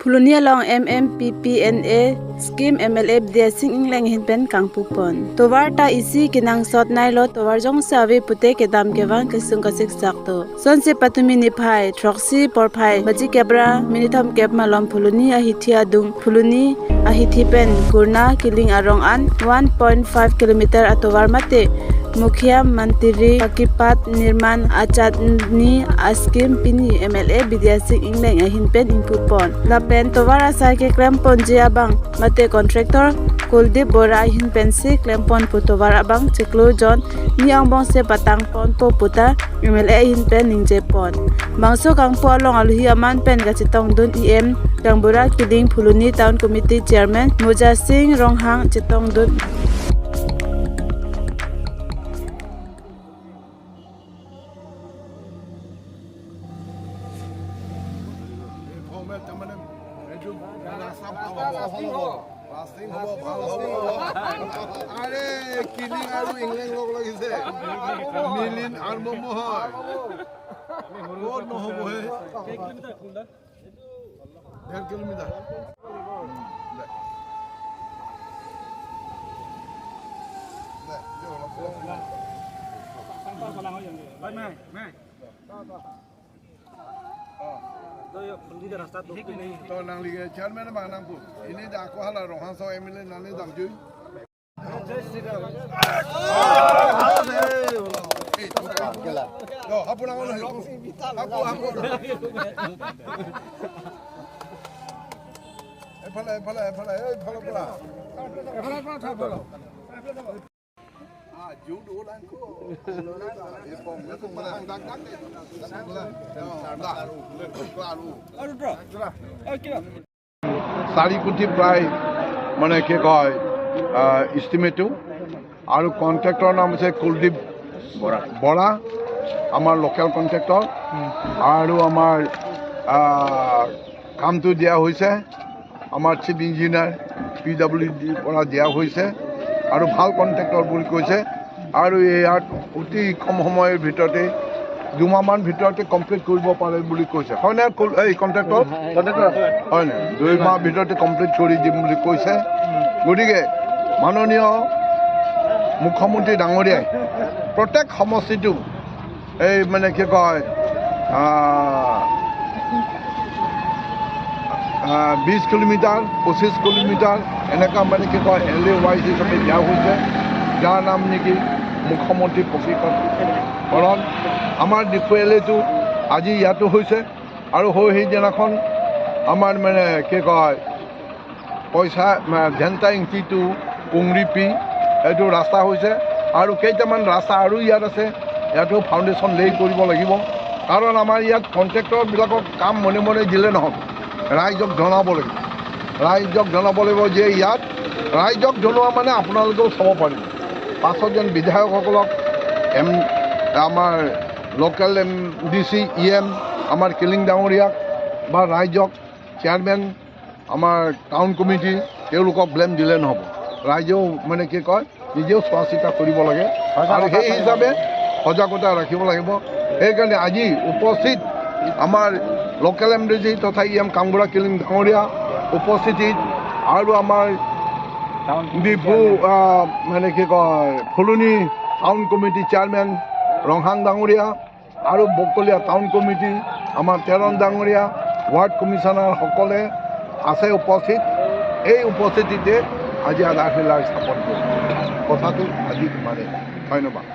Phuloni along MMPPNA scheme MLA Bidya Sing Engleng hin pen kangpu pon. Tovar ta isi kinang sot nai lo tovar jong sawe pute ke dam ke wang kesung kasik sak to. Son se patumi ni phai troxy por phai baji kebra minitham kep malom phuloni a hithia dung phuloni a hithi pen kurna kiling arong an 1.5 km atovar mate Mukhya Mantri Pakipat Nirman Achatni Askim Pini MLA Bidya Sing Engleng ahin pen ingpupon. La pen tovara sai ke klempon jia bang mate contractor Kuldip Bora ahin pen si klempon putovara bang chiklu John ni angbong se patang pon po puta MLA ahin pen ningje pon. Bangso kangpo along aluhi aman pen gachitong dun EM Kangbura Kiling Phuloni Town Committee Chairman Muja Singh Ronghang Chitong dun. আৰে killing আৰু England লগ লাগিছে মিলিন আৰু মম হয় ক'ত নহ'ব হে 1.5 kilometre. তো নাংলিগে chairman বানাংপু ini da ko hala rohan so MLA nani damju no hapu na hapu hapu এফালে এফালে এফালে এই ফালে পৰা এফালে পৰা ফালে চাৰি কোটি প্ৰায় মানে কি কয় ইষ্টিমেটটো আৰু কণ্ট্ৰেক্টৰৰ নাম হৈছে কুলদীপ বৰা, আমাৰ লোকেল কণ্ট্ৰেক্টৰ। আৰু আমাৰ কামটো দিয়া হৈছে আমাৰ চিফ ইঞ্জিনিয়াৰ PWD পৰা দিয়া হৈছে আৰু ভাল কণ্ট্ৰেক্টৰ বুলি কৈছে। আৰু ইয়াত অতি কম সময়ৰ ভিতৰতে 2 মাহমান ভিতৰতে কমপ্লিট কৰিব পাৰে বুলি কৈছে। হয়নে এই কণ্ট্ৰেক্টৰ? হয়নে 2 মাহ ভিতৰতে কমপ্লিট কৰি দিম বুলি কৈছে। গতিকে মাননীয় মুখ্যমন্ত্ৰী ডাঙৰীয়াই প্ৰত্যেক সমষ্টিটো এই মানে কি কয় 20 কিলোমিটাৰ 25 কিলোমিটাৰ এনেকুৱা মানে কি কয় LAYC হিচাপে দিয়া হৈছে, যাৰ নাম নেকি মুখ্যমন্ত্ৰী প্ৰশিক্ষণ। কাৰণ আমাৰ ডিফু LAটো আজি ইয়াতো হৈছে আৰু হৈ সেইদিনাখন আমাৰ মানে কি কয় পইচা ঘেণ্টা ইঞ্চিটো পুংৰি পি এইটো ৰাস্তা হৈছে আৰু কেইটামান ৰাস্তা আৰু ইয়াত আছে, ইয়াতো ফাউণ্ডেশ্যন লে কৰিব লাগিব। কাৰণ আমাৰ ইয়াত কণ্ট্ৰেক্টৰবিলাকক কাম মনে মনে দিলে নহ'ব, ৰাইজক জনাব লাগিব। ৰাইজক জনাব লাগিব যে ইয়াত ৰাইজক জনোৱা মানে আপোনালোকেও চাব পাৰিব। পাছত যেন বিধায়কসকলক আমাৰ লোকেল MDC EM আমাৰ কিলিং ডাঙৰীয়াক বা ৰাইজক চেয়াৰমেন আমাৰ টাউন কমিটি তেওঁলোকক ব্লেম দিলে নহ'ব। ৰাইজেও মানে কি কয় নিজেও চোৱা চিতা কৰিব লাগে আৰু সেই হিচাপে সজাগতা ৰাখিব লাগিব। সেইকাৰণে আজি উপস্থিত আমাৰ লোকেল MDC তথা EM Kangbura killing ডাঙৰীয়া উপস্থিতিত আৰু আমাৰ ডিফু মানে কি কয় ফুলনি টাউন কমিটি চেয়াৰমেন ৰংহাং ডাঙৰীয়া আৰু বকলীয়া টাউন কমিটি আমাৰ তেৰণ ডাঙৰীয়া ৱাৰ্ড কমিশ্যনাৰসকলে আছে উপস্থিত। এই উপস্থিতিতে আজি আধাৰশিলা স্থাপন কৰিম। কথাটো আজি ইমানেই, ধন্যবাদ।